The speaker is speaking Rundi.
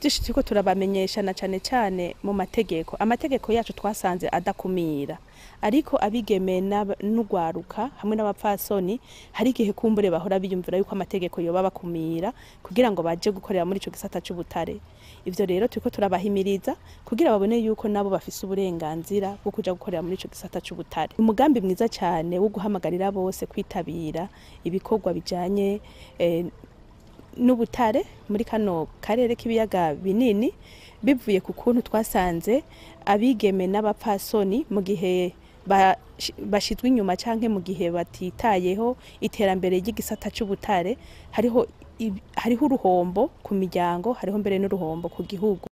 Byinshi turiko turabamenyesha na cane cane mu mategeko. Amategeko yacu twasanze adakumira, ariko abigeme n'ugwaruka hamwe n'abapfasoni hari igihe kumbure bahora biyumvira yuko amategeko yoba bakumira kugira ngo baje gukorera muri ico gisata c'ubutare. Ivyo rero turiko turabahimiriza kugira babone yuko nabo bafise uburenganzira bwo kuja gukorera muri ico gisata c'ubutare. Umugambi mwiza cane wo guhamagarira bose kwitabira ibikorwa bijanye n'ubutare muri kano karere k'ibiyaga binini, bivuye ku kuntu twasanze abigeme n'abapfasoni mu gihe bashizwe inyuma canke mu gihe batitayeho iterambere ry'igisata c'ubutare, hariho uruhombo ku miryango, hariho mbere n'uruhombo ku gihugu.